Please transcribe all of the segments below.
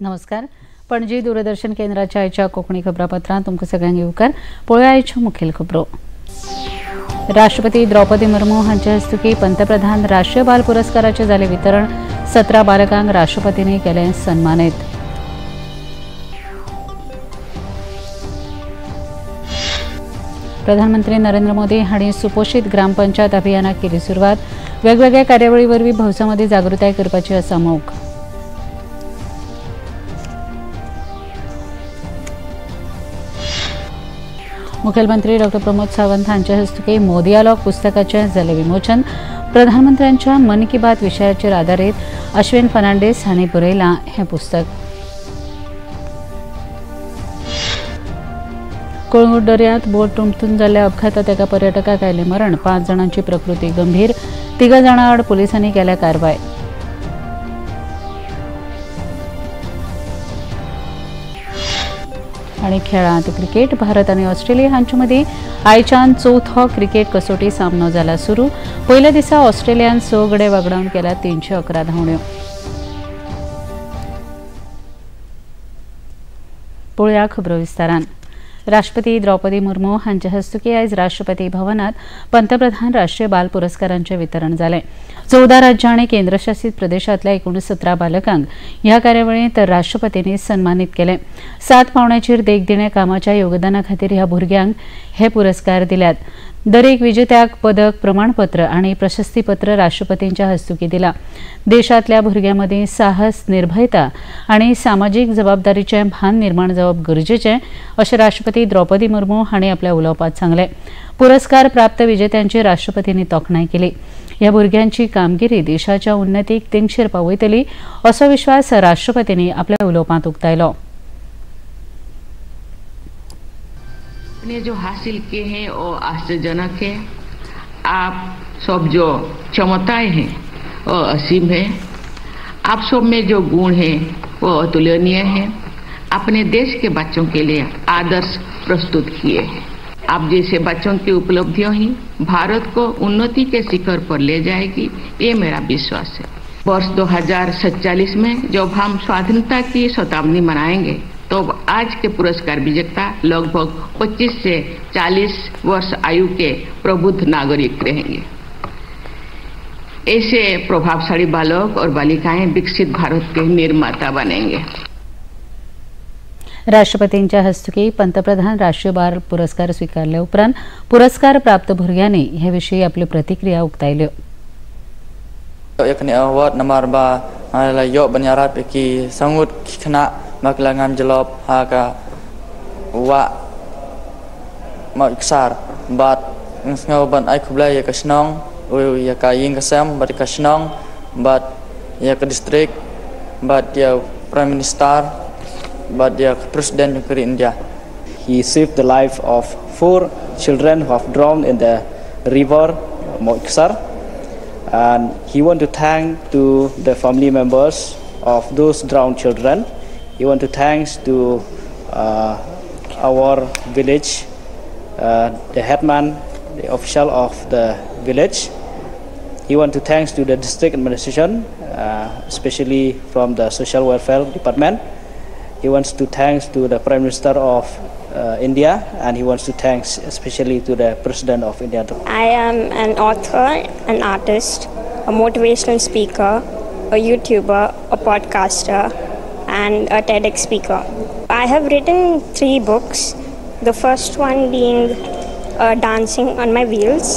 नमस्कार. पणजी दूरदर्शन केंद्राच्या आयच्या कोंकणी खबरापत्रांत तुमकां सगळ्यांक येवकार. पळोवया आयच्यो मुखेल खबरो. राष्ट्रपती द्रौपदी मुर्मू हांचे हस्तुकीं पंतप्रधान राष्ट्रीय बाल पुरस्काराचें जालें वितरण. 17 बालकांक राष्ट्रपतींनी केलें सन्मानीत. प्रधानमंत्री नरेंद्र मोदी हांणी सुपोशीत ग्रामपंचायत अभियानाक केली सुरवात. वेगवेगळ्या कार्यावळी वरवीं भौसामदीं जागृताय करपाची आसा मोख. मुखेलमंत्री डॉ प्रमोद सावंत हांचे हस्तुकीं मोदियालॉग पुस्तकाचें जालें विमोचन. प्रधानमंत्र्यांच्या मन की बात विशयाचेर आदारीत अश्विन फर्नांडीस हांणी बरयलां हें पुस्तक. कोळंगूट दर्यांत बोट उमथून जाल्ल्या अपघातात एका पर्यटकाक आयलें मरण. 5 जाणांची प्रकृती गंभीर. 3 जाणां आड पुलिसांनी केल्या कारवाय. आनी खेळांत क्रिकेट. भारत आनी ऑस्ट्रेलिया हांचे मदीं आयच्यान चवथो क्रिकेट कसोटी सामनो जाला सुरू. पयल्या दिसा ऑस्ट्रेलियान 6 गडे वगडावन केल्या 311 धांवड्यो. पळोवया खबरो विस्तारान. राष्ट्रपती द्रौपदी मुर्मू हांचे हस्तुकीं आयज राष्ट्रपती भवनात पंतप्रधान राष्ट्रीय बाल पुरस्कारांचें वितरण जालें. 14 राज्यां आनी केंद्रशासीत प्रदेशांतल्या एकूण 17 बालकांक ह्या कार्यावळींत राष्ट्रपतींनी सन्मानीत केलें. 7 पावंड्याचेर देखदिण्या कामाच्या योगदाना खातीर ह्या भुरग्यांक हे पुरस्कार दिल्यात. दरेक विजेत्याक पदक, प्रमाणपत्र आनी प्रशस्तीपत्र राष्ट्रपतींच्या हस्तुकीं दिलां. देशांतल्या भुरग्यां मदीं साहस, निर्भयता आनी सामाजीक जबाबदारीचें भान निर्माण जावप गरजेचें अशें राष्ट्रपती द्रौपदी मुर्मू हांणी आपल्या उलोवपांत सांगलें. पुरस्कार प्राप्त विजेत्यांची राष्ट्रपतींनी तोखणाय केली. ह्या भुरग्यांची कामगिरी देशाच्या उन्नतीक तेंगशेर पावयतली असो विश्वास राष्ट्रपतींनी आपल्या उलोवपांत उक्तायलो. ने जो हासिल किए हैं वो आश्चर्यजनक है. आप सब जो क्षमताएं हैं वो असीम है. आप सब में जो गुण है वो अतुलनीय है. अपने देश के बच्चों के लिए आदर्श प्रस्तुत किए हैं. आप जैसे बच्चों की उपलब्धियों ही भारत को उन्नति के शिखर पर ले जाएगी, ये मेरा विश्वास है. वर्ष 2047 में जब हम स्वाधीनता की शताब्दी मनाएंगे तो आज के पुरस्कार विजेता लगभग 25 से 40 वर्ष आयु के प्रबुद्ध नागरिक रहेंगे. ऐसे प्रभावशाली बालक और बालिकाएं विकसित भारत के निर्माता बनेंगे. राष्ट्रपतींच्या हस्तुकीं पंतप्रधान राष्ट्रीय बाल पुरस्कार स्वीकारल्या उपरांत पुरस्कार प्राप्त भुरग्यांनी हे विशीं आपल्यो प्रतिक्रिया उक्तायल्यो. Maklangan jelop haka wa maksar bat ngau ban ai kublai ya ka snong ya ka ying ka sam bat ka snong bat ya ka distrik bat ya prime minister bat ya president negeri India. He saved the life of 4 children who have drowned in the river Moiksar, and he want to thank to the family members of those drowned children. He want to thanks to our village, the headman, the official of the village. He want to thanks to the district administration, especially from the social welfare department. He wants to thanks to the Prime Minister of India, and he wants to thanks especially to the President of India. I am an author, an artist, a motivational speaker, a YouTuber, a podcaster, and a TEDx speaker. I have written 3 books, the first one being Dancing on My Wheels,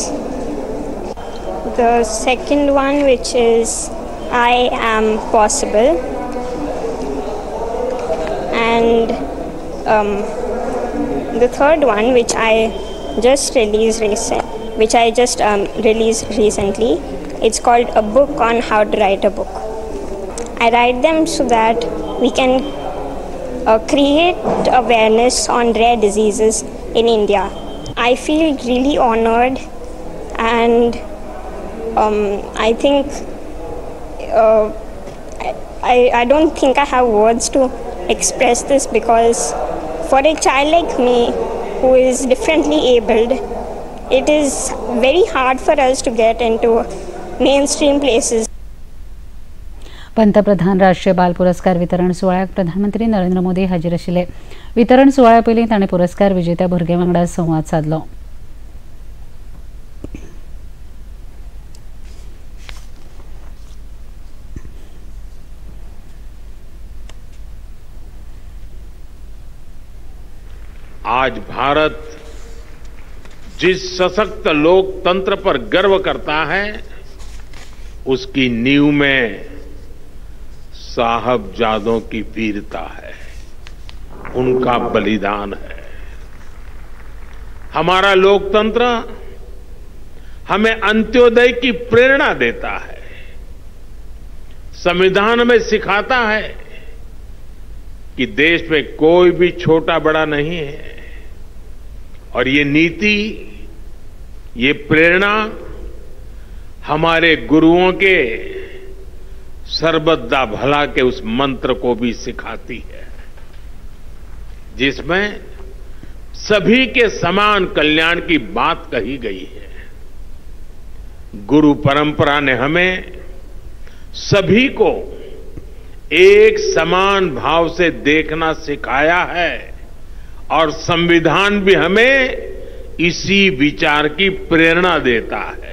the second one which is I Am Possible, and the third one which I just released recently. It's called A Book on How to Write a Book. I write them so that we can create awareness on rare diseases in India. I feel really honored, and I think I don't think I have words to express this, because for a child like me who is differently abled, it is very hard for us to get into mainstream places. पंतप्रधान राष्ट्रीय बाल पुरस्कार वितरण सुवाळ्याक प्रधानमंत्री नरेंद्र मोदी हाजीर आशिल्ले. वितरण सुवाळ्या पयलीं ताणें पुरस्कार विजेत्या भुरग्यां वांगडा संवाद सादलो. आज भारत जिस सशक्त लोकतंत्र पर गर्व करता है उसकी नींव में साहबजादों की वीरता है, उनका बलिदान है। हमारा लोकतंत्र हमें अंत्योदय की प्रेरणा देता है, संविधान में सिखाता है कि देश में कोई भी छोटा बड़ा नहीं है। और ये नीति, ये प्रेरणा हमारे गुरुओं के सर्वदा भला के उस मंत्र को भी सिखाती है जिसमें सभी के समान कल्याण की बात कही गई है। गुरु परंपरा ने हमें सभी को एक समान भाव से देखना सिखाया है और संविधान भी हमें इसी विचार की प्रेरणा देता है।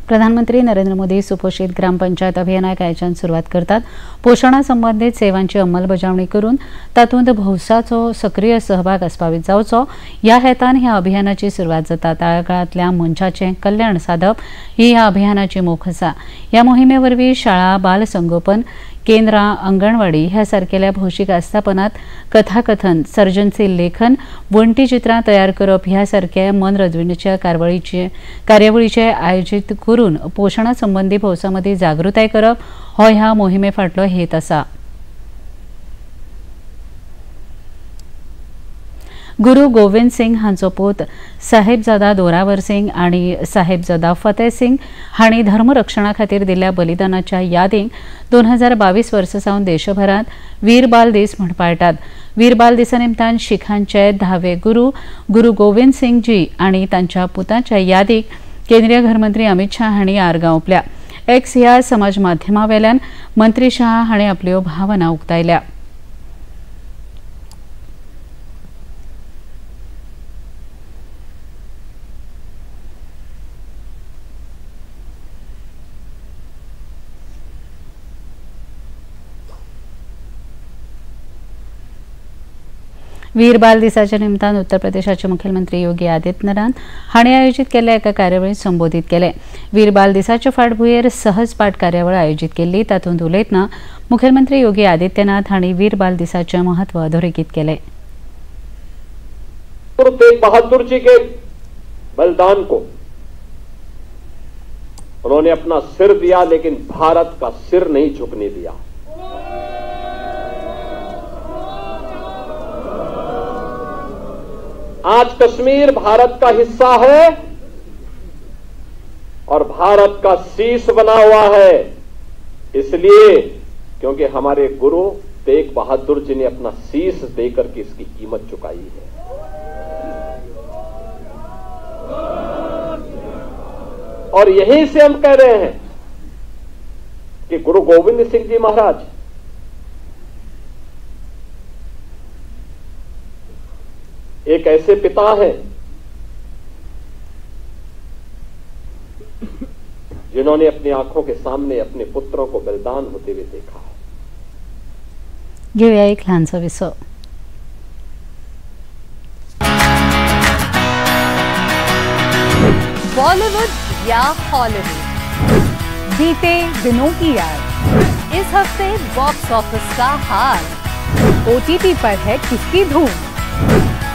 प्रधानमंत्री नरेंद्र मोदी सुपोषित ग्रामपंचायत अभियानाक आयच्यान सुरवात करतात. पोषणा संबंदीत सेवांची अंमलबजावणी करून तातूंत भौसाचो सक्रीय सहभाग आस्पावीत जावचो ह्या हेतान ह्या अभियानाची सुरवात जाता. तळागाळांतल्या मनशाचें कल्याण सादप ही ह्या अभियानाची मोख आसा. ह्या मोहिमे वरवीं शाळा, बाल संगोपन केंद्रां, अंगणवाडी ह्या सारकेल्या भौशीक आस्थापनात कथाकथन, सर्जनशील लेखन, वण्टी चित्रां तयार करप ह्या सारक्या मनरजवणीच्या कार्यावळीचे आयोजीत करून पोशणा संबंदी भौसा मदीं जागृताय करप हो ह्या मोहिमे फाटलो हेत आसा. गुरु गोविंद सिंग हांचो पूत साहेबजादा दोरावर सिंग आनी साहेबजादा फतेह सिंग हांणी धर्मरक्षणा खातीर दिल्ल्या बलिदानाच्या यादींक 2022 वर्सा सावन देशभरांत वीर बाल दीस म्हूण पाळटात. वीर बाल दिसा निमतान शिखांचे धावे गुरु गुरु गोविंद सिंग जी आनी तांच्या पुताच्या यादीक केंद्रीय घरमंत्री अमित शाह हांणी आर्गां ओंपल्या. एक्स ह्या समाज माध्यमा वेल्यान मंत्री शाह हांणी आपल्यो भावना उक्तायल्या. वीर बाल दिसाच्या निमतान उत्तर प्रदेशाचे मुख्यमंत्री योगी आदित्यनाथ हांणी आयोजीत केल्ल्या एका कार्यावळीत संबोधीत केले. वीर बाल दिसाच्या फाटभुंयेर सहज पाठ कार्यावळ आयोजीत केल्ली. तातूंत उलयतना मुख्यमंत्री योगी आदित्यनाथ हांणी वीर बाल दिसाचें म्हत्व अधोरेखीत केलें. गुरु तेग बहादुर जी के बलिदान को उन्होंने अपना सिर दिया, लेकिन भारत का सिर नहीं झुकने दिया। आज कश्मीर भारत का हिस्सा है और भारत का शीश बना हुआ है, इसलिए क्योंकि हमारे गुरु तेग बहादुर जी ने अपना शीश देकर के इसकी कीमत चुकाई है। और यहीं से हम कह रहे हैं कि गुरु गोविंद सिंह जी महाराज एक ऐसे पिता हैं जिन्होंने अपनी आंखों के सामने अपने पुत्रों को बलिदान होते हुए देखा है। घेऊया एक लहानसा विसव. बॉलीवुड या हॉलीवुड, बीते दिनों की याद, इस हफ्ते बॉक्स ऑफिस का हाल, ओटीटी पर है किसकी धूम,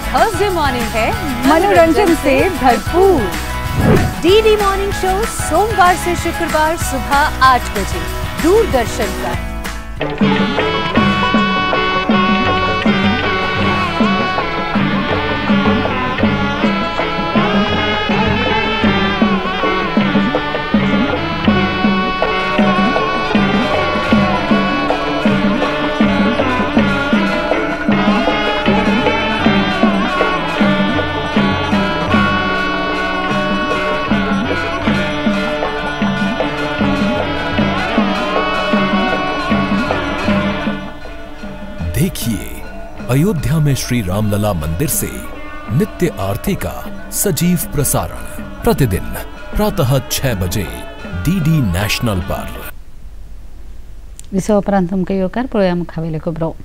थर्सडे मॉर्निंग है मनोरंजन से भरपूर, डीडी मॉर्निंग शो सोमवार से शुक्रवार सुबह 8 बजे दूरदर्शन पर। अयोध्या में श्री रामलला मंदिर से नित्य आरती का सजीव प्रसारण प्रतिदिन प्रातः 6 बजे डीडी नॅशनल पर। विसवा उपरांत तुमकां येवकार पळोवया मुखावेल्यो खबरो।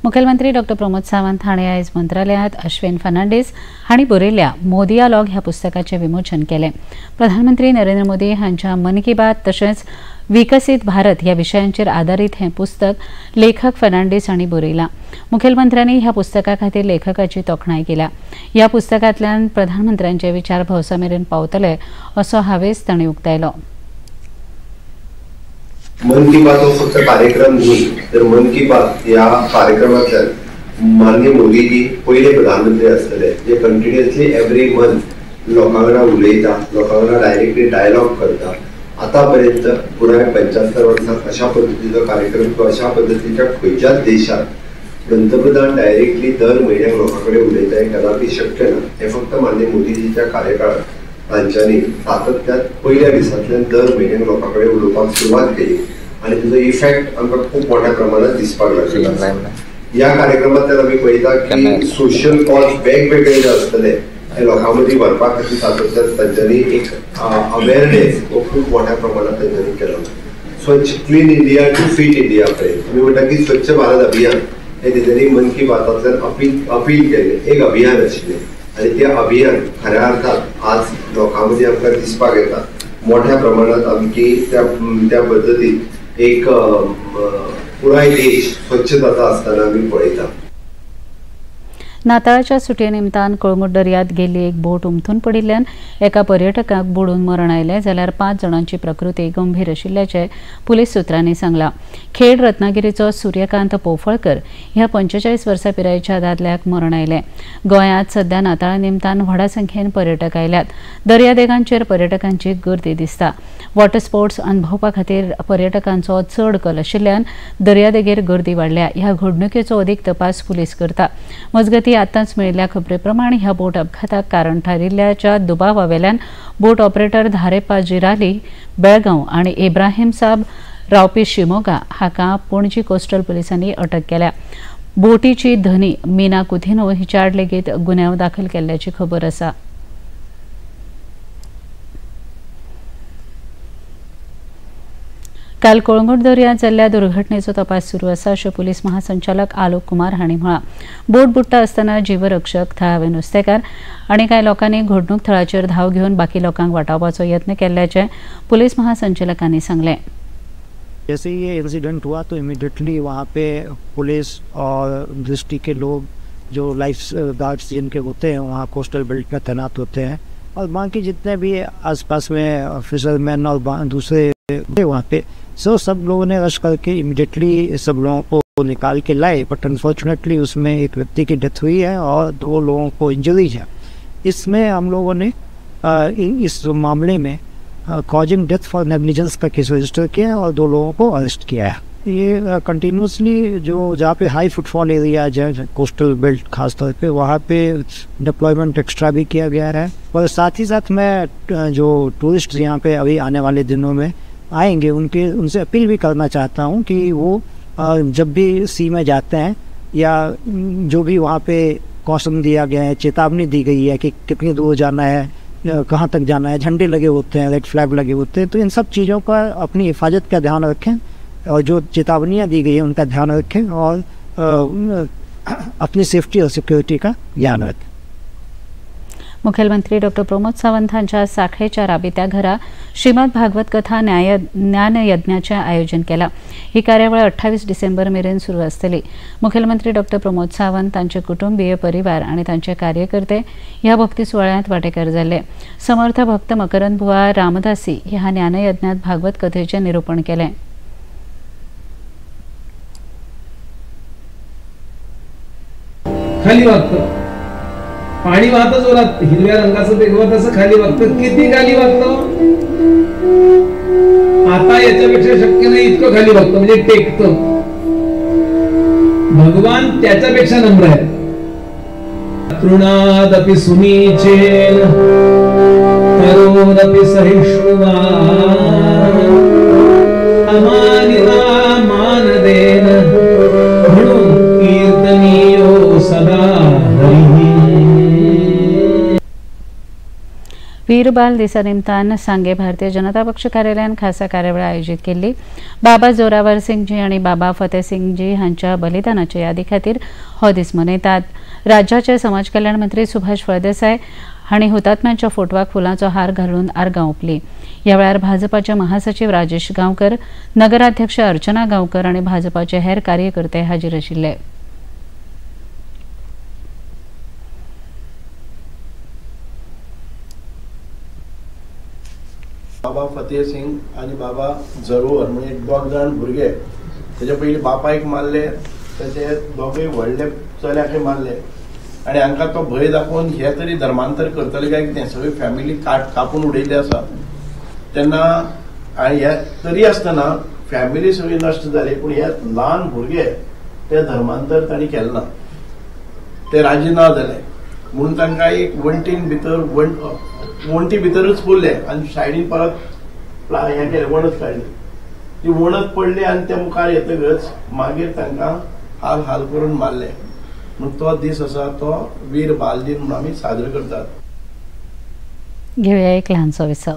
मुखेलमंत्री डॉक्टर प्रमोद सावंत हांणी आयज मंत्रालयांत अश्विन फर्नांडीस हांणी बरयल्ल्या मोदियालॉग ह्या पुस्तकाचें विमोचन केलें। प्रधानमंत्री नरेंद्र मोदी हांच्या मन की बात तशेंच विकसीत भारत ह्या विशयांचेर आदारीत हें पुस्तक लेखक फर्नांडीस हांणी बरयलां। मुखेलमंत्र्यांनी ह्या पुस्तका खातीर लेखकाची तोखणाय केल्या। ह्या पुस्तकांतल्यान प्रधानमंत्र्यांचे विचार भौसा मेरेन पावतले असो हावेस तांणी उक्तायलो। मन की बात हो फक्त कार्यक्रम न्ही, तर मन की बात ह्या कार्यक्रमांतल्यान माननीय मोदीजी पयले प्रधानमंत्री आसतले जे कंटिन्युअसली एवरी मंथ लोकां वांगडा उलयता, लोकां वांगडा डायरेक्टली डायलॉग करता। आतापर्यंत पुराय 75 वर्सां अशा पद्दतीचो कार्यक्रम किंवा अशा पद्दतीच्या खंयच्याच देशात पंतप्रधान डायरेक्टली दर म्हयन्याक लोकां कडेन उलयता हें कदापि शक्य ना। हें फक्त माननीय मोदीजीच्या कार्यकाळात तांच्यांनी सातत्यान पयल्या दिसांतल्यान दर म्हयन्याक लोकां कडेन उलोवपाक सुरवात केली आनी ताजो इफेक्ट आमकां खूब मोठ्या प्रमाणात दिसपाक लागला। ह्या कार्यक्रमांतल्यान आमी पळयता की सोशल कॉज वेगवेगळे जे आसतले ते लोकां मदीं व्हरपा खातीर सातत्यान तांच्यांनी एक अवेरनेस हो खूब मोठ्या प्रमाणात तांच्यांनी केलो। स्वच्छ clean India to fit India पर्यंत आमी म्हणटा की स्वच्छ भारत अभियान हे तेंच्यांनी मन की बातांतल्यान अपील केल्लें एक अभियान आशिल्लें आनी तें अभियान खऱ्या अर्थान आज लोकां मदीं आमकां दिसपाक येता। मोठ्या प्रमाणात आमची त्या पद्दतीन एक पुराय देश स्वच्छ जाता आसतना आमी पळयता। नाताळाच्या सुटये निमतान कळंगूट दर्यांत गेल्ली एक बोट उमथून पडिल्ल्यान एका पर्यटकाक बुडून मरण आयलें, जाल्यार 5 जाणांची प्रकृती गंभीर आशिल्ल्याचें पुलीस सुत्रांनी सांगलां। खेड रत्नागिरीचो सूर्यकांत पोफळकर ह्या 45 वर्सां पिरायेच्या दादल्याक मरण आयलें। गोंयांत सध्या नाताळा निमतान व्हडा संख्येन पर्यटक आयल्यात। दर्यादेगांचेर पर्यटकांची गर्दी दिसता। वॉटर स्पोर्ट्स अणभवपा खातीर पर्यटकांचो चड कल आशिल्ल्यान दर्यादेगेर गर्दी वाडल्या। ह्या घडणुकेचो अदीक तपास पुलीस करता। मजगतीं आतांच मेळिल्ल्या खबरे प्रमाण ह्या बोट अपघाताक कारण थारिल्ल्याच्या दुबावावेल्यान बोट ऑपरेटर धारेप्पा जिराली बेळगांव आनी इब्राहिम साब रावपी शिमोगा हाका पणजी कोस्टल पुलिसांनी अटक केल्या। बोटीची धनी मीना कुथिनो हिच्या आड लेगीत गुन्यांव दाखल केल्ल्याची खबर आसा। काल कळंगूट दर्यांत जाल्ल्या दुर्घटनेचो तपास सुरू आसा अशें पुलीस महासंचालक आलोक कुमार हांणी म्हळां। बोट बुडटा आसतना जीवरक्षक, थळावे नुस्तेकार आनी कांय लोकांनी घडणूक थळाचेर धांव घेवन बाकी लोकांक वाटावपाचो यत्न केल्ल्याचें पुलीस महासंचालकांनी सांगलें। जैसे ये इंसिडेंट हुआ तो इमिडिएटली वहाँ पे पुलिस और दृष्टि के लोग जो लाइफ गार्ड्स जिनके होते हैं वहाँ कोस्टल बेल्ट में तैनात होते हैं और बाकी जितने भी आसपास में फिशरमैन और दूसरे वहाँ पे सो सब लोगों ने रश करके इमिडिएटली सब लोगों को निकाल के लाए। बट अनफॉर्चुनेटली उसमें एक व्यक्ति की डेथ हुई है और 2 लोगों को इंजरीज है। इसमें हम लोगों ने इस मामले में कॉजिंग डेथ फॉर नेग्लिजेंस का केस रजिस्टर किया है और 2 लोगों को अरेस्ट किया है। ये कंटिन्यूसली जो जहाँ पे हाई फुटफॉल एरिया है, कोस्टल बेल्ट खास तौर पे, वहाँ पे डिप्लॉयमेंट एक्स्ट्रा भी किया गया है। और साथ ही साथ मैं जो टूरिस्ट यहाँ पे अभी आने वाले दिनों में आएंगे उनके उनसे अपील भी करना चाहता हूँ कि वो जब भी सी में जाते हैं या जो भी वहाँ पे कॉशन दिया गया है, चेतावनी दी गई है कि कितनी दूर जाना है, कहाँ तक जाना है, झंडे लगे होते हैं, रेड फ्लैग लगे होते हैं, तो इन सब चीज़ों का अपनी हिफाजत का ध्यान रखें और जो चेतावनियाँ दी गई हैं उनका ध्यान रखें और अपनी सेफ्टी और सिक्योरिटी का ध्यान रखें। मुखेलमंत्री डॉक्टर प्रमोद सावंत हांच्या साखळेच्या राबित्या घरा श्रीमद भागवत कथा ज्ञानयज्ञाचें आयोजन केलां। ही कार्यावळ 28 डिसेंबर मेरेन सुरू आसतली। मुखेलमंत्री डॉक्टर प्रमोद सावंत, तांचे कुटुंबीय, परिवार आनी तांचे कार्यकर्ते ह्या भक्ती सुवाळ्यांत वांटेकार जाल्ले। समर्थ भक्त मकरंद बुवा रामदासी ह्या ज्ञानयज्ञात भागवत कथेचें निरूपण केलें। खाली वागतं पाणी वाहतं जोरात, हिरव्या रंगाचं ते गवत असं खाली वागतं। किती खाली वागतं आता याच्यापेक्षा शक्य नाही इतकं खाली वागतं, म्हणजे टेकतं। भगवान त्याच्यापेक्षा नम्र आहे। तृणादपि सुनीचेन तरोरपि सहिष्णुवा अमानिना मानदेन म्हणून कीर्तनीयो वीर बाल दिसा निमतान सांगे भारतीय जनता पक्ष कार्यालयान खासा कार्यावळ आयोजीत केल्ली. बाबा जोरावर सिंगजी आनी बाबा फतेह सिंगजी हांच्या बलिदानाच्या यादी खातीर हो दीस मनयतात. राज्याचे समाज कल्याण मंत्री सुभाष फळदेसाय हांणी हुतात्म्यांच्या फोटवाक फुलांचो हार घालून आर्गां ओंपली. ह्या वेळार भाजपाचे महासचीव राजेश गांवकर, नगराध्यक्ष अर्चना गांवकर आनी भाजपाचे हेर कार्यकर्ते हाजीर आशिल्ले. बाबा फतेह सिंग आनी बाबा जरोवर म्हणजे दोग जाण भुरगे तेच्या पयलीं बापायक मारले, तेचे दोगूय व्हडले चल्याकय मारले आनी हांकां तो भंय दाखोवन हे तरी धर्मांतर करतले काय कितें, सगळी फॅमिली कापून उडयल्ली आसा. तेन्ना आनी हे तरी आसतना फॅमिली सगळी नश्ट जाली, पूण हे ल्हान भुरगे ते धर्मांतर तांणी केलें ना, ते राजी ना जाले म्हणून तांकां एक वण्टीन भितर वण्टी भितरूच पुरले आनी सायडीन परत हें केलें, वणत काडली. ती वणत पडली आनी ते मुखार येतकच मागीर तांकां हाल हाल करून मारले. म्हणून तो दीस आसा तो वीर बाल दीन म्हणून आमी साजरो करतात. घेऊया एक लहानसो विसव.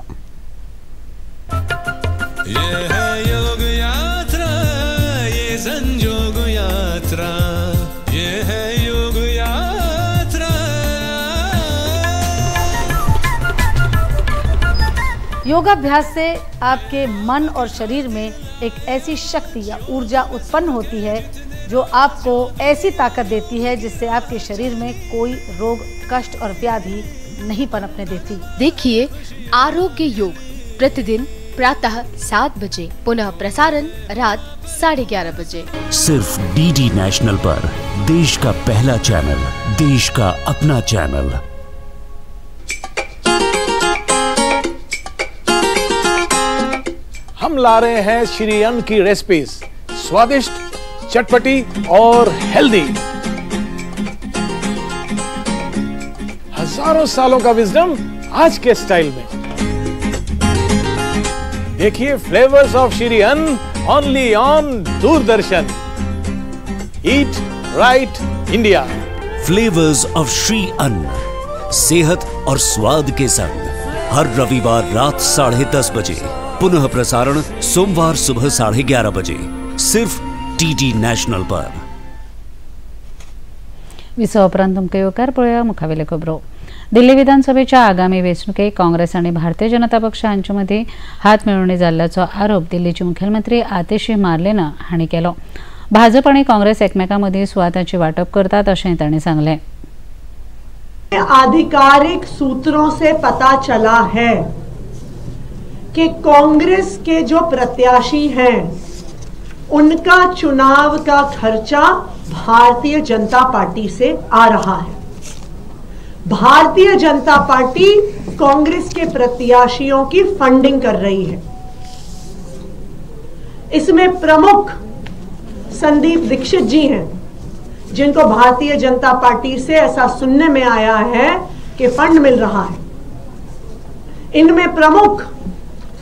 ये है योग यात्रा, ये संजोग यात्रा, ये है योग यात्रा. योगाभ्यास से आपके मन और शरीर में एक ऐसी शक्ति या ऊर्जा उत्पन्न होती है जो आपको ऐसी ताकत देती है जिससे आपके शरीर में कोई रोग, कष्ट और व्याधि नहीं पनपने देती। देखिए आरोग्य योग प्रतिदिन प्रातः 7 बजे, पुनः प्रसारण रात 11:30 बजे, सिर्फ डीडी नेशनल पर। देश का पहला चैनल, देश का अपना चैनल। हम ला रहे हैं श्री अन्न की रेसिपीज, स्वादिष्ट, चटपटी और हेल्दी। हजारों सालों का विजडम आज के स्टाइल में। देखिए flavours of Shri Anna only on Doordarshan. Eat right India. Flavours of Shri Anna, सेहत और स्वाद के संग, हर रविवार रात 10:30 बजे, पुनः प्रसारण सोमवार सुबह 11:30 बजे, सिर्फ डीडी नॅशनल पर। विसवा उपरांत तुमकां येवकार. पळोवया मुखावेल्यो खबरो. दिल्ली विधानसभेच्या आगामी वेंचणुकेक काँग्रेस आनी भारतीय जनता पक्ष हांचे मदीं हात मेळोवणी जाल्ल्याचो आरोप दिल्लीचे मुखेलमंत्री आतिशी मार्लेना हांणी केलो. भाजप आनी काँग्रेस एकमेकां मदीं सुवातांची वांटप करतात अशें तांणी सांगलें. आधिकारिक सूत्रों से पता चला है कि कांग्रेस के जो प्रत्याशी हैं उनका चुनाव का खर्चा भारतीय जनता पार्टी से आ रहा है। भारतीय जनता पार्टी कांग्रेस के प्रत्याशियों की फंडिंग कर रही है। इसमें प्रमुख संदीप दीक्षित जी हैं, जिनको भारतीय जनता पार्टी से ऐसा सुनने में आया है कि फंड मिल रहा है। इनमें प्रमुख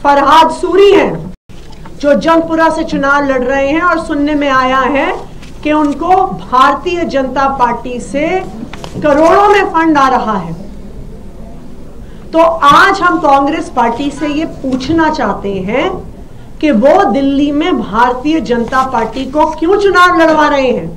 फरहाद सूरी हैं, जो जंगपुरा से चुनाव लड़ रहे हैं और सुनने में आया है कि उनको भारतीय जनता पार्टी से करोड़ों में फंड आ रहा है। तो आज हम कांग्रेस पार्टी से ये पूछना चाहते हैं कि वो दिल्ली में भारतीय जनता पार्टी को क्यों चुनाव लड़वा रहे हैं।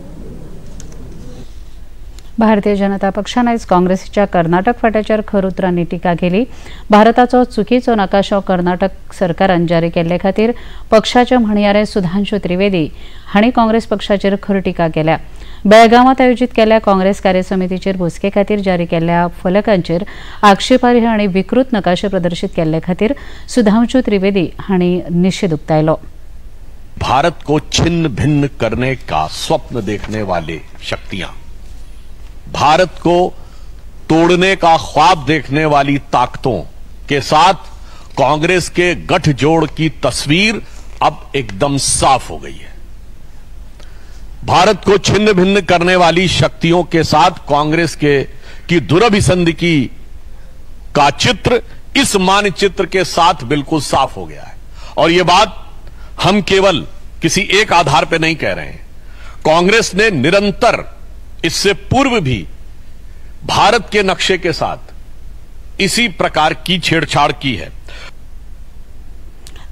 भारतीय जनता पक्षान आयज काँग्रेसीच्या कर्नाटक फाट्याचेर खर उतरांनी टिका केली. भारताचो चुकीचो नकाशो कर्नाटक सरकारान जारी केल्ले खातीर पक्षाचे म्हणयारे सुधांशु त्रिवेदी हांणी काँग्रेस पक्षाचेर खर टिका केल्या. बेळगावांत आयोजीत केल्ल्या काँग्रेस कार्यसमितीचेर बसके खातीर जारी केल्ल्या फलकांचेर आक्षेपार्ह आनी विकृत नकाशे प्रदर्शीत केल्ले खातीर सुधांशु त्रिवेदी हांणी निशेध उक्तायलो. भारत को छिन्न भिन्न करने का स्वप्न देखने वाले शक्तियां, भारत को तोड़ने का ख्वाब देखने वाली ताकतों के साथ कांग्रेस के गठजोड़ की तस्वीर अब एकदम साफ हो गई है। भारत को छिन्न भिन्न करने वाली शक्तियों के साथ कांग्रेस के की दुरभिसंधि की का चित्र इस मानचित्र के साथ बिल्कुल साफ हो गया है। और यह बात हम केवल किसी एक आधार पर नहीं कह रहे हैं। कांग्रेस ने निरंतर इससे पूर्व भी भारत के नक्शे के साथ इसी प्रकार की छेड़छाड़ की है।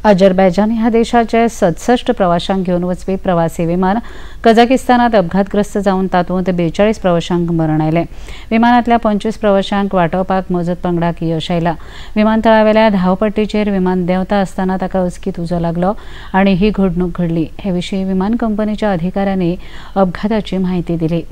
अजरबैजान ह्या देशाचे 67 प्रवाशांक घेवन वचपी प्रवासी विमान कझाकिस्तानात अपघातग्रस्त जावन तातूंत 42 प्रवाशांक मरण आयलें। विमानांतल्या 25 प्रवाशांक वाटोवपाक मजत पंगडाक यश आयलां। विमानतळावेल्या धांवपट्टीचेर विमान देंवता आसतना ताका अचकीत उजो लागलो आनी ही घडणूक घडली। हे विशीं विमान कंपनीच्या अधिकाऱ्यांनी अपघाताची म्हायती दिली।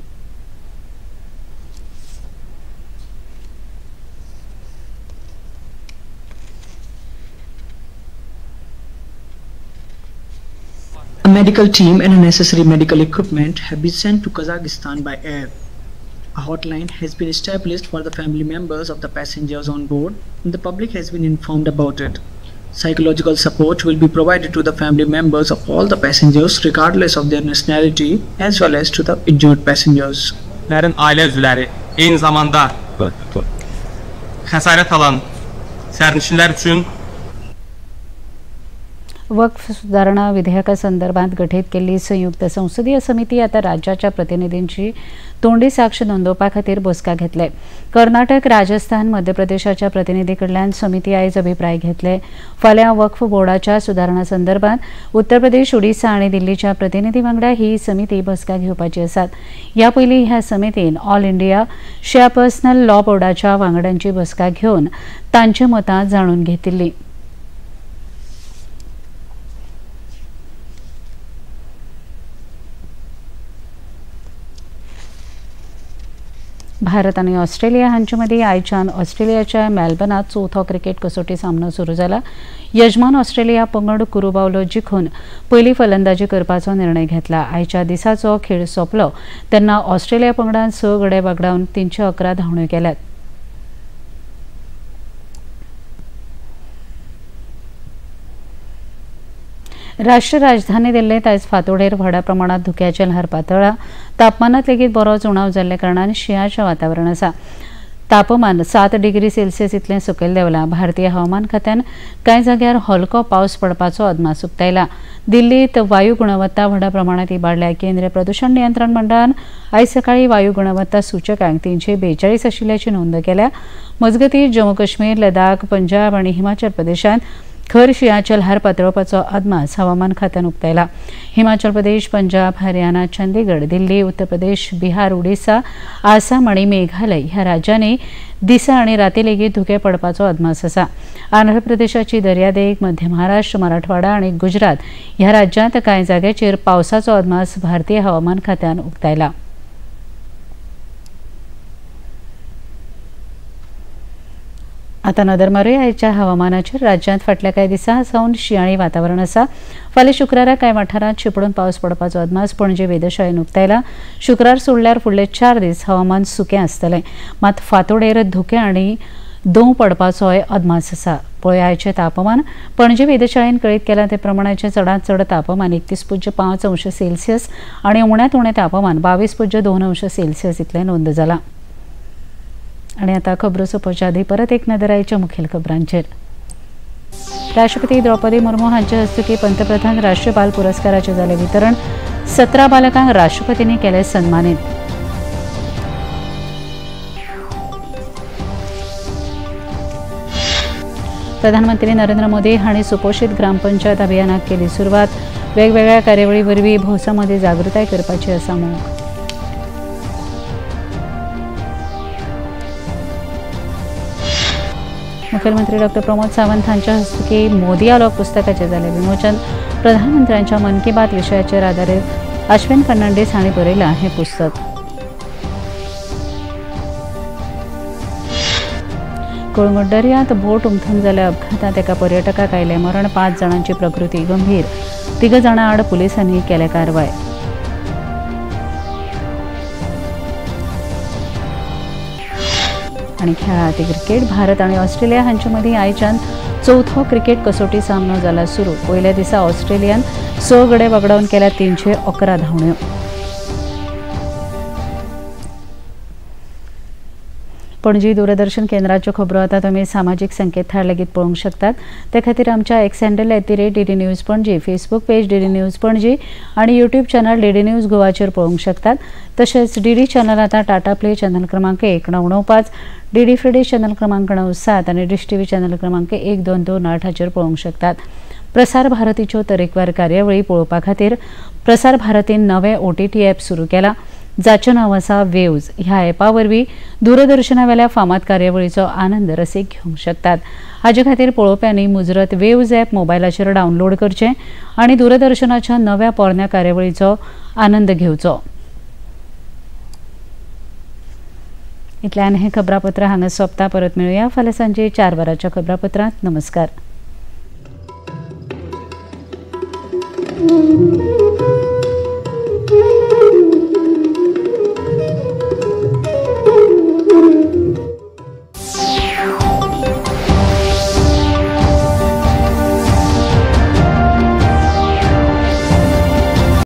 A medical team and necessary medical equipment have been sent to Kazakhstan by air. A hotline has been established for the family members of the passengers on board, and the public has been informed about it. Psychological support will be provided to the family members of all the passengers regardless of their nationality, as well as to the injured passengers. Ailə üzvləri, eyni zamanda xəsarət alan sərnişinlər üçün waqf सुधारणा विधेयकासंदर्भात गठीत केल्ली संयुक्त संसदीय समिती आता राज्याच्या प्रतिनिधींची तोंडी साक्ष नोंदोवपा खातीर बसका घेतले। कर्नाटक, राजस्थान, मध्य प्रदेशाच्या प्रतिनिधी कडल्यान समिती आयज अभिप्राय घेतले। फाल्यां वक्फ बोर्डाच्या सुधारणा संदर्भात उत्तर प्रदेश, ओडिसा आनी दिल्लीच्या प्रतिनिधी वांगडा ही समिती बसका घेवपाची आसात। ह्या पयलीं ह्या समितीन All India Shia Personal Law बोर्डाच्या वांगड्यांची बसका घेवन तांची मतां जाणून घेतिल्ली। भारत आनी ऑस्ट्रेलिया हांचे मदीं आयच्यान ऑस्ट्रेलियाच्या मेलबर्नांत चवथो क्रिकेट कसोटी सामनो सुरू जाला। यजमान ऑस्ट्रेलिया पंगड कुरुबावलो जिखून पयली फलंदाजी करपाचो निर्णय घेतला। आयच्या दिसाचो खेळ सोंपलो तेन्ना ऑस्ट्रेलिया पंगडान 6 गडे वगडावन 311 धांवण्यो केल्यात। राष्ट्र राजधानी दिल्लीत आयज फांतोडेर व्हडा प्रमाणात धुक्याचें ल्हार पातळ्ळां। तापमानांत लेगीत बरोच उणाव जाल्ल्या कारणान शिंयाचें वातावरण आसा। तापमान 7 डिग्री सेल्सियस इतलें सकयल देंवलां। भारतीय हवामान खात्यान कांय जाग्यार हलको पावस पडपाचो अदमास उक्तायला। दिल्लीत वायू गुणवत्ता व्हडा प्रमाणात इबाडल्या। केंद्रीय प्रदूषण नियंत्रण मंडळान आयज सकाळीं वायू गुणवत्ता सूचकांक 342 आशिल्ल्याची नोंद केल्या। मजगतीं जम्मू काश्मीर, लडाख, पंजाब आनी हिमाचल प्रदेशांत खर शिंयाचें ल्हार पातळपाचो अदमास हवामान खात्यान उक्तायला। हिमाचल प्रदेश, पंजाब, हरियाणा, चंदीगड, दिल्ली, उत्तर प्रदेश, बिहार, ओडिसा, आसाम आनी मेघालय ह्या राज्यांनी दिसा आनी राती लेगीत धुकें पडपाचो अदमास आसा। आंध्र प्रदेशाची दर्यादेग, मध्य महाराष्ट्र, मराठवाडा आनी गुजरात ह्या राज्यांत कांय जाग्याचेर पावसाचो अदमास भारतीय हवामान खात्यान उक्तायला। आता नदर मारूया आयच्या हवामानाचेर। राज्यांत फाटल्या कांय दिसां सावन शिंयाळी वातावरण आसा। फाल्यां शुक्रारा कांय वाठारांत शिंपडून पावस पडपाचो अदमास पणजे वेधशाळेन उक्तायला। शुक्रार सोडल्यार फुडले 4 दीस हवामान सुकें आसतलें, मात फांतोडेर धुकें आनी दंव पडपाचोय अदमास आसा। पळय आयचें तापमान पणजे वेधशाळेन कळीत केलां ते प्रमाणाचें चडांत चड तापमान 31.5 अंश सेल्सियस आनी उण्यांत उणें तापमान 22.2 अंश सेल्सियस इतलें नोंद जालां। आणि आता खबरो सोंपोवच्या आदी परत एक नदर आयच्या मुखेल खबरांचेर। राष्ट्रपती द्रौपदी मुर्मू हांचे हस्तुकीं पंतप्रधान राष्ट्रीय बाल पुरस्काराचें जालें वितरण। 17 बालकांक राष्ट्रपतींनी केले सन्मानीत। प्रधानमंत्री नरेंद्र मोदी हांणी सुपोषित ग्रामपंचायत अभियानाक केली सुरवात। वेगवेगळ्या कार्यावळी वरवीं भौसा मदीं जागृताय करपाची आसा मोख। मुख्यमंत्री डॉक्टर प्रमोद सावंत हांच्या हस्तुकीं मोदी आलोक पुस्तकाचें जालें विमोचन। प्रधानमंत्र्यांच्या मन की बात विशयाचेर आदारीत अश्विन फर्नांडीस हांणी बरयलां हें पुस्तक। कळंगूट दर्यांत बोट उमथून जाल्ल्या अपघातांत एका पर्यटकाक आयलें मरण। 5 जाणांची प्रकृती गंभीर, 3 जाणां आड पुलिसांनी केल्या कारवाय। आणि खेळात क्रिकेट। भारत आणि ऑस्ट्रेलिया हांचे मदीं आयच्यान चवथो क्रिकेट कसोटी सामनो जाला सुरू। पयल्या दिसा ऑस्ट्रेलियान 6 गडे वगडावन केल्या 311 धांवण्यो। पणजी दूरदर्शन केंद्राच्यो खबरो आतां तुमी सामाजीक संकेतथळ लेगीत पळोवंक शकतात. ते खातीर आमच्या X handle @DD News Panaji, Facebook page DD News Panaji आनी यूट्यूब चॅनल डीडी न्यूज गोवाचेर पळोवंक शकतात. तशेंच डीडी चॅनल आतां टाटा प्ले चॅनल क्रमांक 1995, डीडी फ्री चॅनल क्रमांक 97 आनी डिश टीव्ही चॅनल क्रमांक 1228 हाचेर पळोवंक शकतात. प्रसार भारतीच्यो तरेकवार कार्यावळी पळोवपा खातीर प्रसार भारतीन नवे OTT app सुरू केला, जाचें नांव आसा वेव्ज. ह्या ॲपा वरवीं दूरदर्शनावेल्या फामाद कार्यावळीचो आनंद रसीक घेवंक शकतात. हाजे खातीर पळोवप्यांनी मुजरत वेव्ज ॲप मोबायलाचेर डावनलोड करचें आनी दूरदर्शनाच्या नव्या पोरण्या कार्यावळीचो आनंद घेवचो. इतल्यान हें खबरापत्र हांगा सोंपता. परत मेळुया फाल्यां सांजे 4 वरांच्या खबरापत्रांत. नमस्कार.